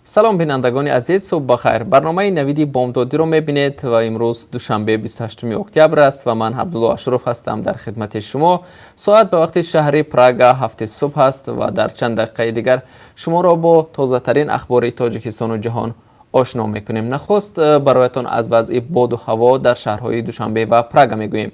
Салом, бинандагони азиз, субҳ бахайр. Барномаи «Навиди бомдодиро» мебинед ва имрӯз душанбе, 28 октябр аст ва ман Абдулло Ашуров ҳастам дар хидмати шумо. Соат ба вақти шаҳри Прага 7 субҳ аст ва дар чанд дақиқаи дигар шуморо бо тозатарин ахбори Тоҷикистону ҷаҳон ошно мекунем. Нахуст бароятон аз вазъи боду ҳаво дар шаҳрҳои Душанбе ва Прага мегӯем.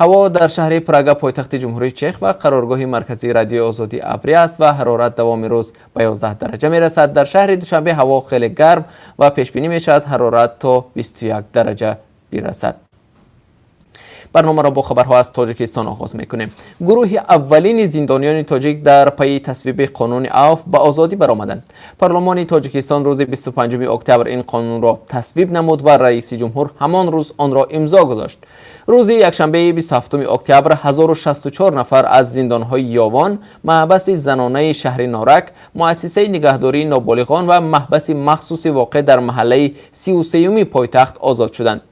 Ҳаво дар шаҳри Прага, пойтахти Ҷумҳурии Чех ва қароргоҳи марказии Радиои Озодӣ, абрӣ аст ва ҳарорат давоми рӯз ба 11 дараҷа мерасад. Дар шаҳри Душанбе ҳаво хеле гарм ва пешбинӣ мешавад, ҳарорат то 21 дараҷа бирасад. Барномаро бо хабарҳо аз Тоҷикистон оғоз мекунем. Гурӯҳи аввалини зиндониёни тоҷик дар пайи тасвиби қонуни авф ба озодӣ баромаданд. Парлумони Тоҷикистон рӯзи 25 октябр ин қонунро тасвиб намуд ва раиси ҷумҳур ҳамон рӯз онро имзо гузошт. Рӯзи якшанбеи 27 октябр 1064 нафар аз зиндонҳои Ёвон, маҳбаси занонаи шаҳри Норак, муассисаи нигаҳдории ноболиғон ва маҳбаси махсуси воқеъ дар маҳаллаи 33-юми пойтахт озод шуданд.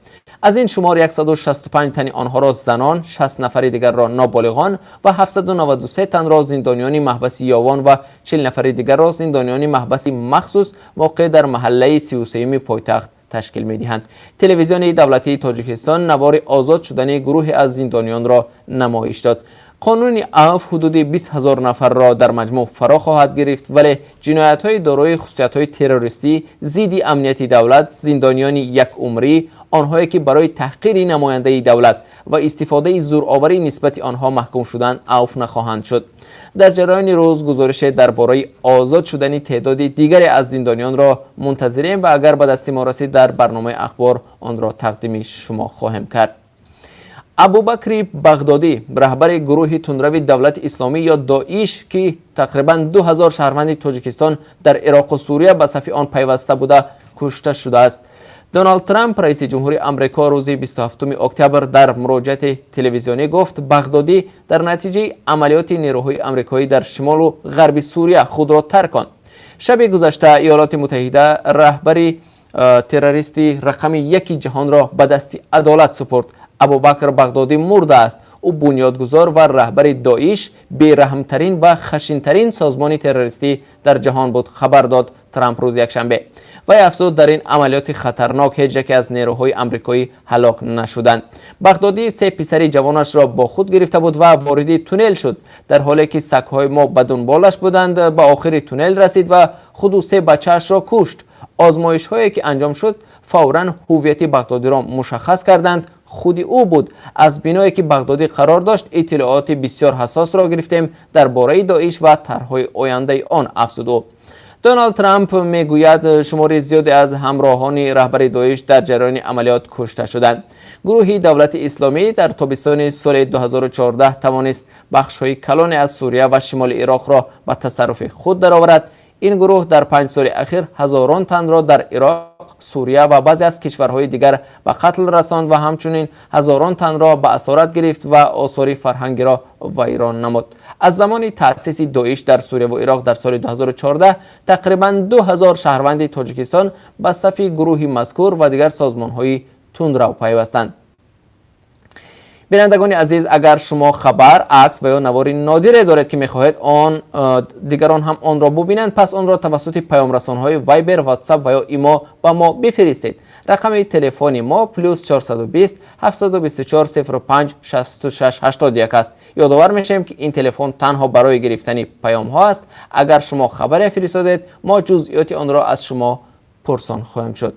Аз ин шумор 165 тани онҳоро занон, 60 нафари дигарро ноболиғон ва 793 танро зиндониёни маҳбаси Ёвон ва 40 нафари дигарро зиндониёни маҳбаси махсус, воқеъ дар маҳаллаи 33-юми пойтахт, ташкил медиҳанд. Телевизиони давлатии Тоҷикистон навори озод шудани гурӯҳе аз зиндониёнро намоиш дод. Қонуни авф ҳудуди 20 ҳазор нафарро дар маҷмӯъ фаро хоҳад гирифт, вале ҷиноятҳои дорои хусусиятҳои террористӣ, зидди амнияти давлат, зиндониёни якумрӣ, онҳое ки барои таҳқири намояндаи давлат ва истифодаи зӯроварӣ нисбати онҳо маҳкум шуданд, авф нахоҳанд шуд. Дар ҷараёни рӯз гузорише дар бораи озод шудани теъдоди дигаре аз зиндониёнро мунтазирем ва агар ба дасти мо расид, дар барномаи ахбор онро тақдими шумо хоҳем кард. Абубакри Бағдодӣ, раҳбари гурӯҳи тундрави Давлати Исломӣ ё Доиш, ки тақрибан 2000 шаҳрванди Тоҷикистон дар Ироқу Сурия ба сафи он пайваста буда, кушта шудааст. Доналд Трамп, раиси ҷумҳури Амрико, рӯзи 27 октябр дар муроҷиати телевизионӣ гуфт, Бағдодӣ дар натиҷаи амалиёти нерӯҳои амрикоӣ дар шимолу ғарби Сурия худро тарконд. Шаби гузашта Иёлоти Муттаҳида раҳбари террористи рақами яки ҷаҳонро ба дасти адолат супурд. Абубакр Бағдодӣ мурдааст. Ӯ бунёдгузор ва раҳбари Доиш, бераҳмтарин ва хашинтарин созмони террористӣ дар ҷаҳон буд, хабар дод Трамп рӯзи якшанбе. Вай афзуд, дар ин амалиёти хатарнок ҳеҷ яке аз нерӯҳои амрикоӣ ҳалок нашуданд. Бағдодӣ се писари ҷавонашро бо худ гирифта буд ва вориди туннел шуд, дар ҳоле ки сагҳои мо ба дунболаш буданд. Ба охири туннел расид ва худу се бачаашро кушт. Озмоишҳое ки анҷом шуд, фавран ҳуввияти Бағдодиро мушаххас карданд. Худи ӯ буд. Аз биное ки Бағдодӣ қарор дошт, иттилооти бисёр ҳассосро гирифтем дар бораи Доиш ва тарҳҳои ояндаи он, афзуд ӯ. Доналд Трамп мегӯяд, шумори зиёде аз ҳамроҳони раҳбари Доиш дар ҷараёни амалиёт кушта шуданд. Гурӯҳи Давлати Исломӣ дар тобистони соли 2014 тавонист бахшҳои калоне аз Сурия ва шимоли Ироқро ба тасарруфи худ дароварад. Ин гурӯҳ дар 5 соли ахир ҳазорон танро дар Ироқ, Сурия ва баъзе аз кишварҳои дигар ба қатл расонд ва ҳамчунин ҳазорон танро ба асорат гирифт ва осори фарҳангиро вайрон намуд. Аз замони таъсиси Доиш дар Сурияву Ироқ дар соли 2014 тақрибан 2000 шаҳрванди Тоҷикистон ба сафи гурӯҳи мазкур ва дигар созмонҳои тундрав пайвастанд. Бинандагони азиз, агар шумо хабар, акс ва ё навори нодире доред, ки мехоҳед он дигарон ҳам онро бубинанд, пас онро тавассути паёмрасонҳои Вайбер, Ватсап ва ё Имо ба мо бифиристед. Рақами телефони мо +420 724 05 66 81 аст. Ёдовар мешавем, ки ин телефон танҳо барои гирифтани паёмҳо аст. Агар шумо хабаре фиристодед, мо ҷузъиёти онро аз шумо пурсон хоҳем шуд.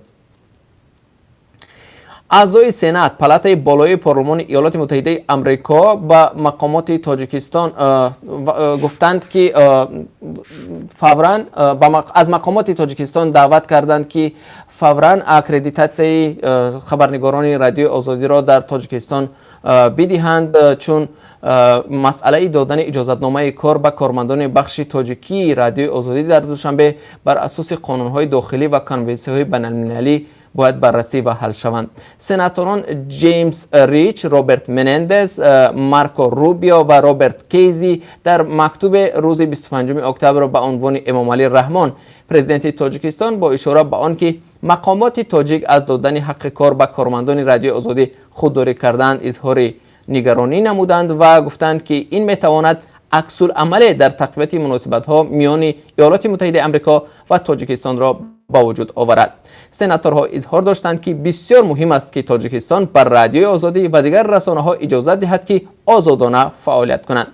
Аъзои Сенат, палатаи болоии парлумони Иёлоти Муттаҳидаи Амрико, ба мақомоти Тоҷикистон гуфтанд, ки фавран аз мақомоти Тоҷикистон даъват карданд, ки фавран аккредитатсияи хабарнигорони Радиои Озодиро дар Тоҷикистон бидиҳанд, чун масъалаи додани иҷозатномаи кор ба кормандони бахши тоҷикии Радиои Озодӣ дар Душанбе бар асоси қонунҳои дохилӣ ва конвенсияҳои байналмилалӣ бояд баррасӣ ва ҳал шаванд. Сенаторон Ҷеймс Рич, Роберт Менендес, Марко Рубио ва Роберт Кейзи дар мактубе рӯзи 25 октябр ба унвони Эмомалӣ Раҳмон, президенти Тоҷикистон, бо ишора ба он ки мақомоти тоҷик аз додани ҳаққи кор ба кормандони Радиои Озодӣ худдорӣ карданд, изҳори нигаронӣ намуданд ва гуфтанд, ки ин метавонад Аксулъамале дар тақвияти муносибатҳо миёни Иёлоти Муттаҳидаи Амрико ва Тоҷикистонро ба вуҷуд оварад. Сенаторҳо изҳор доштанд, ки бисёр муҳим аст, ки Тоҷикистон ба Радиои Озодӣ ва дигар расонаҳо иҷозат диҳад, ки озодона фаъолият кунанд.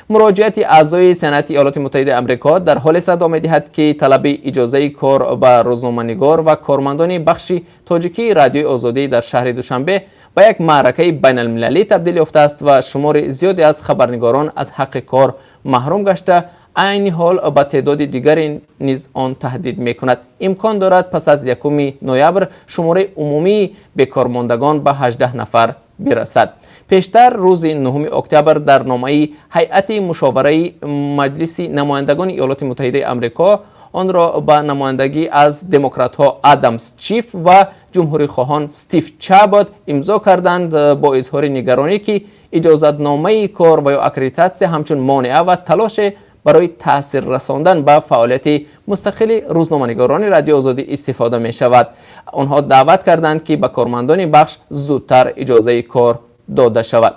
Муроҷиати аъзои Сенати Иёлоти Муттаҳидаи Амрико дар ҳоле садо медиҳад, ки талаби иҷозаи кор ба рӯзноманигор ва кормандони бахши тоҷикии Радиои Озодӣ дар шаҳри Душанбе ба як маъракаи байналмилалӣ табдил ёфтааст ва шумори зиёде аз хабарнигорон аз ҳаққи кор маҳрум гашта, айни ҳол ба теъдоди дигаре низ он таҳдид мекунад. Имкон дорад, пас аз 1 ноябр шумораи умумии бекормондагон ба 18 нафар бирасад. Пештар рӯзи 9 октябр дар номаи ҳайати мушовараи Маҷлиси намояндагони Иёлоти Муттаҳидаи Амрико онро ба намояндагӣ аз демократҳо Адам Шиф ва ҷумҳурихоҳон Стив Чабот имзо карданд, бо изҳори нигаронӣ, ки иҷозатномаи кор ва ё аккредитатсия ҳамчун монеа ва талоше барои таъсир расондан ба фаъолияти мустақили рӯзноманигорони Радиои Озодӣ истифода мешавад. Онҳо даъват карданд, ки ба кормандони бахш зудтар иҷозаи кор дода шавад.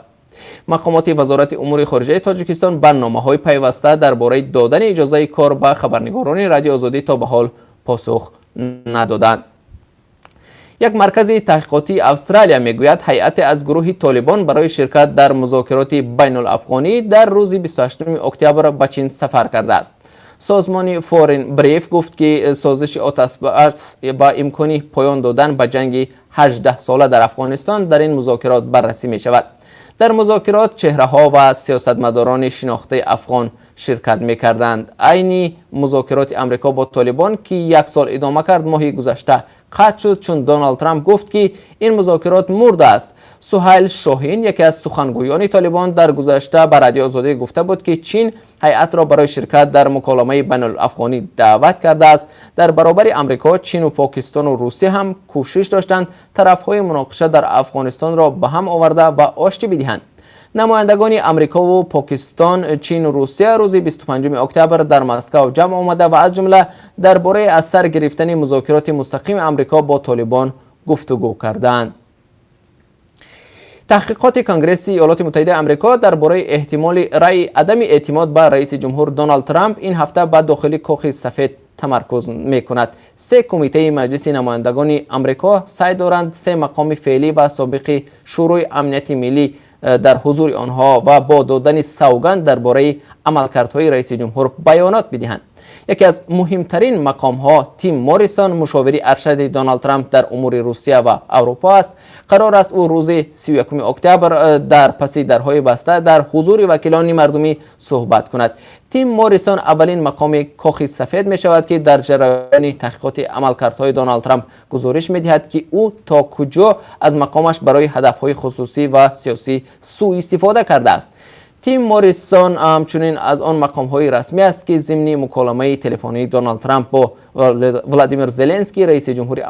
Мақомоти Вазорати умури хориҷаи Тоҷикистон ба номаҳои пайваста дар бораи додани иҷозаи кор ба хабарнигорони Радиои Озодӣ то ба ҳол посух надоданд. Як маркази таҳқиқотии Австралия мегӯяд, ҳайате аз гурӯҳи Толибон барои ширкат дар музокироти байнулафғонӣ дар рӯзи 28 октябр ба Чин сафар кардааст. Созмони Foreign Brief гуфт, ки созиши оташбас ва имкони поён додан ба ҷанги 18сола дар Афғонистон дар ин музокирот баррасӣ мешавад. Дар музокирот чеҳраҳо ва сиёсатмадорони шинохтаи афғон ширкат мекарданд. Айни музокироти Амрико бо Толибон, ки як сол идома кард, моҳи гузашта қатъ шуд, чун Доналд Трамп гуфт, ки ин музокирот мурда аст. Суҳайл Шоҳин, яке аз сухангӯёни Толибон, дар гузашта ба Радиои Озодӣ гуфта буд, ки Чин ҳайатро барои ширкат дар муколамаи байнулафғонӣ даъват кардааст. Дар баробари Амрико, Чину Покистону Русия ҳам кӯшиш доштанд тарафҳои муноқиша дар Афғонистонро ба ҳам оварда ва оштӣ бидиҳанд. Намояндагони Амрикову Покистон, Чину Русия рӯзи 25 октябр дар Москав ҷамъ омада ва аз ҷумла дар бораи аз сар гирифтани музокироти мустақими Амрико бо Толибон гуфтугӯ карданд. Таҳқиқоти Конгресси Иёлоти Муттаҳидаи Амрико дар бораи эҳтимоли раъи адами эътимод ба раиси ҷумҳур Доналд Трамп ин ҳафта ба дохили Кохи Сафед тамаркуз мекунад. Се кумитаи Маҷлиси намояндагони Амрико саъй доранд се мақоми феълӣ ва собиқи Шӯрои амнияти миллӣ дар ҳузури онҳо ва бо додани савганд дар бораи амалкардҳои раиси ҷумҳур баёнот бидиҳанд. Яке аз муҳимтарин мақомҳо Тим Моррисон, мушовири аршади Доналд Трамп дар умури Русия ва Аврупо аст. Қарор аст, ӯ рӯзи 31 октябр дар паси дарҳои баста дар ҳузури вакилони мардумӣ суҳбат кунад. Тим Моррисон аввалин мақоми Кохи Сафед мешавад, ки дар ҷараёни таҳқиқоти амалкардҳои Доналд Трамп гузориш медиҳад, ки ӯ то куҷо аз мақомаш барои ҳадафҳои хусусӣ ва сиёсӣ сӯистифода кардааст. Тим Моррисон ҳамчунин аз он мақомҳои расмӣ аст, ки зимни муколамаи телефонии Доналд Трамп бо Владимир Зеленский, раиси ҷумҳури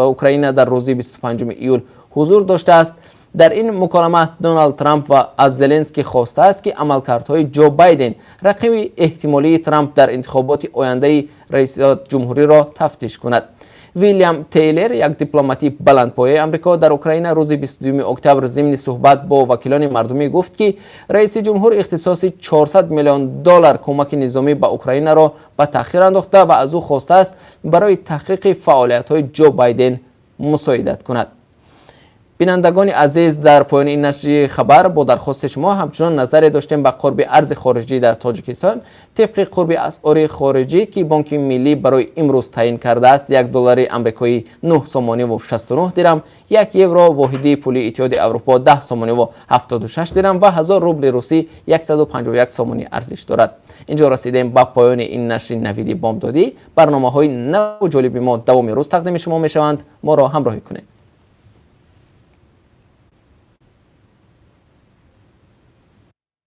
Украина, дар рӯзи 25 июл ҳузур доштааст. Дар ин муколама Доналд Трамп ва аз Зеленский хостааст, ки амалкардҳои Ҷо Байден, рақиби эҳтимолии Трамп дар интихоботи ояндаи раисият ҷумҳуриро тафтиш кунад. Вилям Тейлер, як дипломати баландпояи Амрико дар Украина, рӯзи 22 октябр зимни суҳбат бо вакилони мардумӣ гуфт, ки раиси ҷумҳур ихтисоси 400 миллион доллар кӯмаки низомӣ ба Украинаро ба таъхир андохта ва аз ӯ хостааст барои таҳқиқи фаъолиятҳои Ҷо Байден мусоидат кунад. Бинандагони азиз, дар поёни ин нашри хабар бо дархости шумо ҳамчунон назаре доштем ба қурби арзи хориҷӣ дар Тоҷикистон. Тибқи қурби асъори хориҷӣ, ки Бонки Миллӣ барои имрӯз таъин кардааст, 1 доллари амрикоӣ 9 сомониву 69 дирам, 1 евро, воҳиди пули Иттиҳоди Аврупо, 10 сомониву 76 дирам ва 1000 рубли русӣ 151 сомонӣ арзиш дорад. Инҷо расидем ба поёни ин нашри Навиди бомдодӣ. Барномаҳои наву ҷолиби мо давоми рӯз тақдими шумо мешаванд. Моро ҳамроҳӣ кунед.